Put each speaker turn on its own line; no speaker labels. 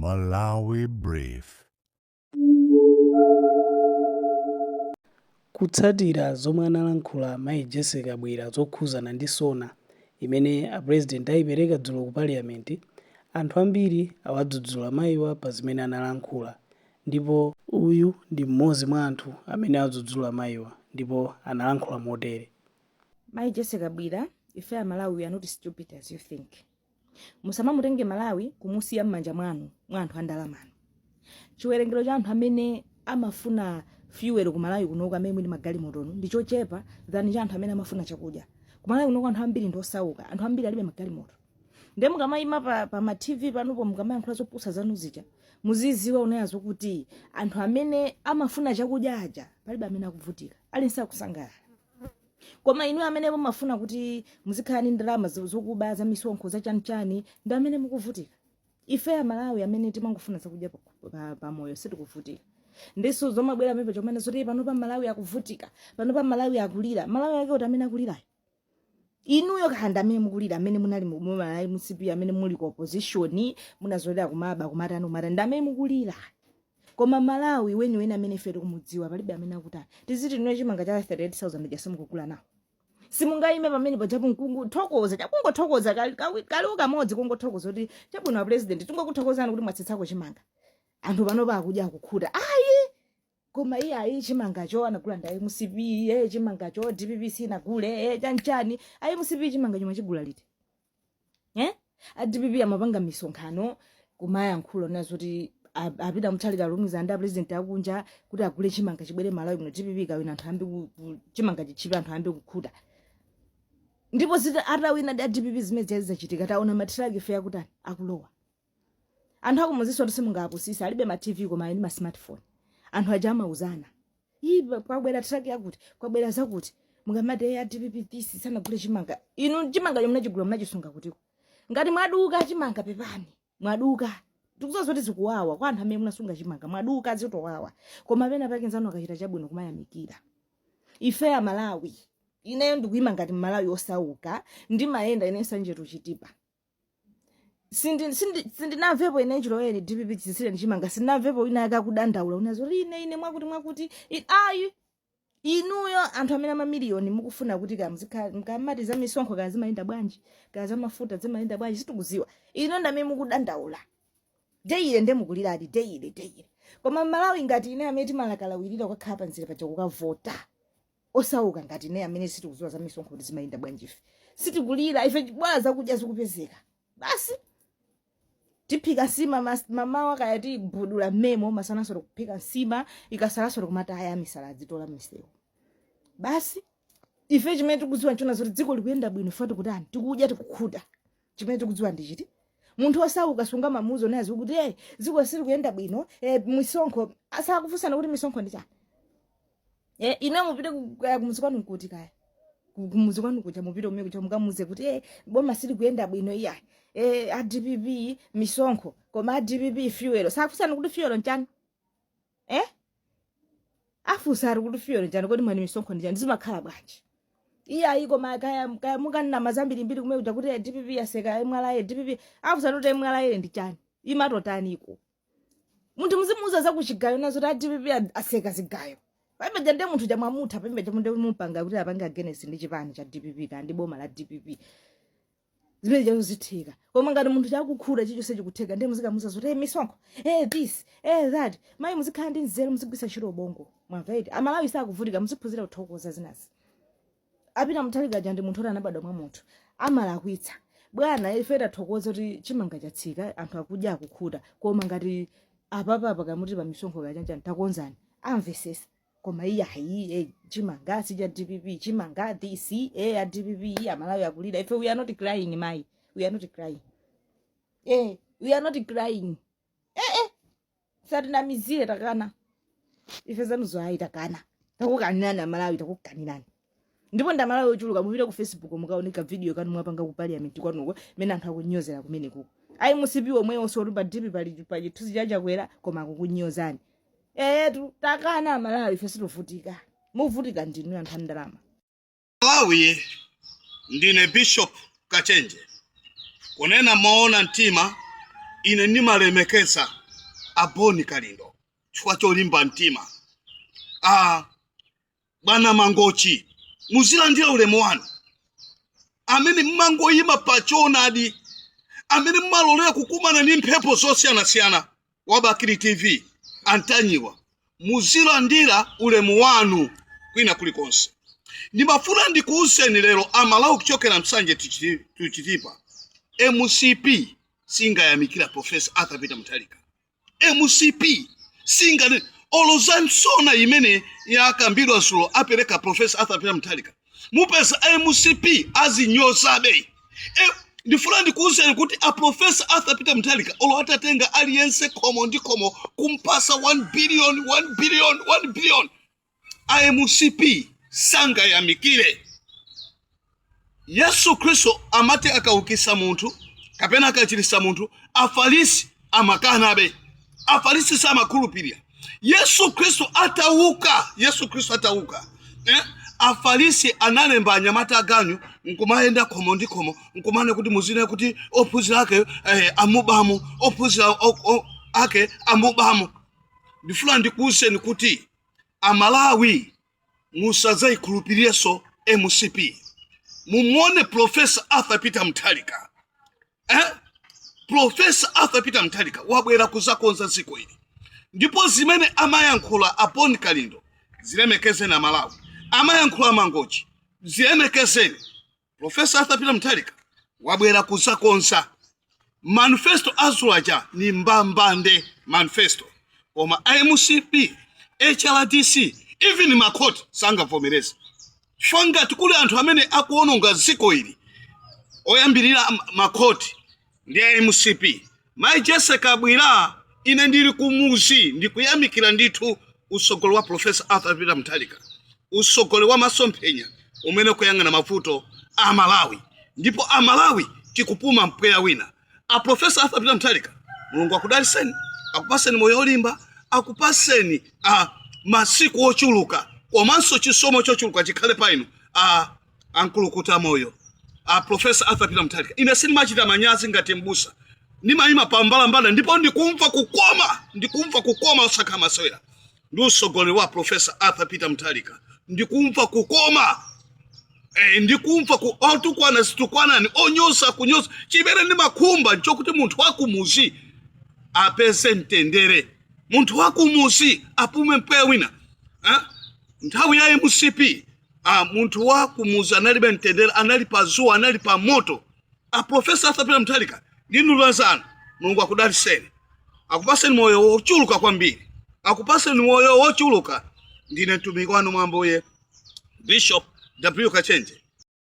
Malawi Brief.
Kutsatira zomwe analankhula mayi Jessie Kabwila zokhuzana ndi SONA imene a president ayipereka dzulo ku parliament, anthu ambiri awadzudzula mayiwa pa zimene analankhula ndipo uyu ndi mmodzi mwa anthu amene adzudzula mayiwa ndipo analankhula motere.
Mayi Jessie Kabwila, ife a Malawi we are not stupid as you think. Musamamutenge Malawi kumusiya m'manja mwanu mwa anthu andalamanu. Chiwerengero cha anthu amene amafuna fuel ku Malawi kunoko amene muli magalimotono ndi chochepa than cha anthu amene amafuna chakudya. Ku Malawi kunoko anthu ambiri ndi osauka, anthu ambiri alibe magalimoto. Ndiye mukamayima pa ma TV panopo mukamayankhula zopusa zanu zija, muziziwa uneya zokuti anthu amene amafuna chakudya aja palibe amene akuvutika, aliyense akusangalala. Koma inu amene mumafuna kuti muzikhala ndi ndalama zokuba za misonkho za chanichani ndi amene mukuvutika. Ife Amalawi amene timangofuna zakudya pa moyo sitikuvutika. Ndiso zomabwera pamenepo chomene zoti pano pa Malawi akuvutika, pano pa Malawi akulira. Malawi ake kuti amene akulirayo. Inuyo khanda amene mukulira, amene munali mu Malawi MCP, amene muli ku opposition, munazolera kumaba, kumatani, kumatani, ndi amene mukulira. Koma Malawi weniweni amene ife tikumudziwa palibe amene akutani. Tiziti inuyo chimanga cha 38,000 ja simukugula nawo. Simungayime pamene pajapo nkungothokoza, chakungothokoza kali kamodzi kungothokoza kuti chabwino a president tingokuthokozani kuti mwatsitsako chimanga. Anthu pano akudya akukhuta. Ayi! Koma iye ayi chimangacho anagula ndi MCP, eh chimangacho DPP sinagule, eh chanchani. Ayi MCP chimangacho mwachigula liti? Eh? A DPP amapanga misonkhano kumayankhula nazo kuti a Peter Mutharika alumiza ndi a president akunja kuti agule chimanga chibwere Malawi muno. DPP kawina anthu ambe chimanga chichipe anthu ambe kukhuta. Ndipo zita atawina ndi a DPP zimene ziya zachitika taona matraki ife akutani akulowa. Anthu akumuzinso kuti simungapusise alibe ma TV koma ali ndi ma smartphone. Anthu aja amauzana. Ii kwabwera truck yakuti, kwabwera zakuti. Mukamati ya DPP this sanagule chimanga. Inu chimanga chomwe munachigula munachisunga kutiko. Ngati mwaduka chimanga pepani. Mwaduka. Tikudziwa zoti zikuwawa kwa anthu amene munasunga chimanga mwaduka zitowawa. Koma pena pake nzanu akachita chabwino kumayamikira. Ife a Malawi. Ineyo ndikuyima ngati Malawi osauka ndimayenda ine Nsanje to Chitipa. Sindinamvepo ine chilowere DPP chisire chimanga sindinamvepo wina akakudandaula unazoti ine ine mwakuti mwakuti ayi inuyo anthu amene amamiliyoni mukufuna kuti kamati za misonkho kaya zimayenda bwanji kaya za mafuta zimayenda bwanji sitikuziwa ino ndamene mukudandaula daily nde mukuliradi daily daily koma Malawi ngati ine amene timalakalawirira kukakhala panzira paja kukavota osauka ngati ine amene sitikuziwa za misonkho kuti zimayenda bwanji ife sitikulira ife bwala zakudya zikupezeka basi tiphika nsima mamawa kaya tibudula mmemo masanaso tikuphika nsima ikasalaso tikumataya misala adzitola misewu basi ife chimene tikudziwa nchona zoti dziko likuyenda bwino ife tikutani tikudya tikukhuta chimene tikudziwa ndi chiti munthu osauka sungamamuuze naye zikuti hey, dziko silikuyenda bwino eh, misonkho asakufunsana kuti misonkho ndi chani ine mupite kaya kumuzi kwanu nkuti kaya kumuzi kwanu kuja mupite umene kuja mukamuze kuti boma silikuyenda bwino iya a DPP misonkho koma a DPP fuel sakufunsana kuti fuel nchani afunsa ari kuti fuel nchani kodi mwani misonkho ndi chani zimakhala bwanji iye ayi koma kaya kaya mukanena zambirimbiri kumene kuja kuti DPP yaseka MRA DPP afunsana kuti MRA ndi chani imatotaniko munthu muzimuuza za kuchigayo nazo kuti a DPP aseka zigayo pamene nde munthu chamwamutha pamene munde mupanga kuti apange against ndi chipani cha DPP kandi boma la DPP zimene chazo zitheka koma ngati munthu chakukhuta chilichonse chikutheka ndiye muzikamuuza zoti hey, misonkho hey, this hey, that mayi muzikhala ndi nzeru muzigwisa ntchito ubongo mwamva eti Amalawi sakuvutika muziphunzira kuthokoza zinazi a Peter Mutharika aja ndi munthu oti anabadwa mwa munthu amalakwitsa bwana ife tathokoza kuti chimanga chatsika anthu akudya akukhuta koma ngati apapapa kamuti pa misonkho kachanchani takonzani amvesesa koma iye ayi chimanga si cha DPP chimanga this ya DPP Amalawi akulira ife we are not crying mai we are not crying we are not crying satinamizire takana ife zanuzo ayi takana takukanirani Amalawi takukanirani ndipo ndamalawi ochuluka mupite ku Facebook mukaoneka video kanu mwapanga ku parliament kwanuko mene anthu akunyozera kumene kuko ayi MCP omwewo soti pa DP pali pa chithunzi cha Chakwera koma akukunyozani etu takana Amalawi ife situvutika muvutika ndinu anthu andalama.
Malawi, ndine Bishop Kachenje. Kunena moona mtima, Ine ndimalemekeza a Bon Kalindo chifukwa cholimba mtima. Bwana Mangochi, muzilandira ulemu wanu, amene mmangoyima pa choonadi, amene mmalolera kukumana ndi mphepo zosiyanasiyana. Wa Bakili TV, Antanyiwa, muzilandira ulemu wanu kwina kulikonse. Ndimafuna ndikuwuzeni lero Amalawi, kuchokera Msanje to Chitipa, MCP singayamikira Professor Arthur Peter Mutharika. MCP singa olo za SONA imene yakambidwa dzulo apereka Professor Arthur Peter Mutharika, mupeza MCP azinyozabe. Ndifuna ndikuwuzeni kuti a Professor Arthur Peter Mutharika, olo atatenga aliyense khomo ndi khomo kumpasa 1 billion, 1 billion, 1 billion, a MCP sangayamikire. Yesu Khristu amati akaukisa munthu kapena akachirisa munthu, Afarisi amakanabe, Afarisi samakhulupirira. Yesu Khristu atauka, Yesu Khristu atauka, Afarisi analemba anyamata aganyu nkumayenda khomo ndi khomo nkumane kuti muzine kuti ophunzira ake amubamo, ophunzira ake amubamo. Ndifuna ndikuwuzeni kuti Amalawi, musadzayikhulupirirenso MCP. Mumuone Professor Arthur Peter Mutharika, eh? Professor Arthur Peter Mutharika wabwera kuzakonza dziko ili, ndipo zimene amayankhula a Bon Kalindo zilemekezeni. Amalawi, amayankhula Mangochi zilemekezeni. Professor Arthur Peter Mutharika wabwera kuzakonza. Manifesto adzulo aja ni mbambande manifesto, koma MCP, HRDC, even makhoti sangavomereze, chifukwa ngati kuli anthu amene akuononga dziko ili, oyambirira makhoti ndi MCP. Mayi Jessica Kabwila, ine ndili kumuzi, ndikuyamikira ndithu usogolo wa Professor Arthur Peter Mutharika, usogolo wa masomphenya umene kuyang'ana mavuto a Malawi, ndipo Amalawi tikupuma mpweya wina. A Professor Arthur Peter Mutharika, Mulungu akudaliseni, akupaseni moyo olimba, akupaseni a masiku ochuluka, komanso chisomo chochuluka chikhale pa inu. A ankulukuta moyo a Professor Arthur Peter Mutharika, ine sindimachita manyazi ngati mbusa, ndimayima pambalambanda ndipo ndikumva kukoma, ndikumva kukoma osakhala masewera ndi usogoleri wa Professor Arthur Peter Mutharika. Ndikumva kukoma, ndikumva ku otukwana zitukwanani, onyoza kunyoza. Chimene ndimakhumba nchokuti munthu wakumuzi apeze mtendere, munthu wakumuzi apume mpweya wina, eh? Nthawi ya MCP, munthu wa kumuzi analibe mtendere, anali pa zuwa, anali pa moto. A Professor Arthur Peter Mutharika ndi nduna zanu, Mulungu akudaliseni, akupaseni moyo wochuluka kwambiri, akupaseni moyo wochuluka. Ndine mtumiki wanu mwa Ambuye, Bishop W Kachenje.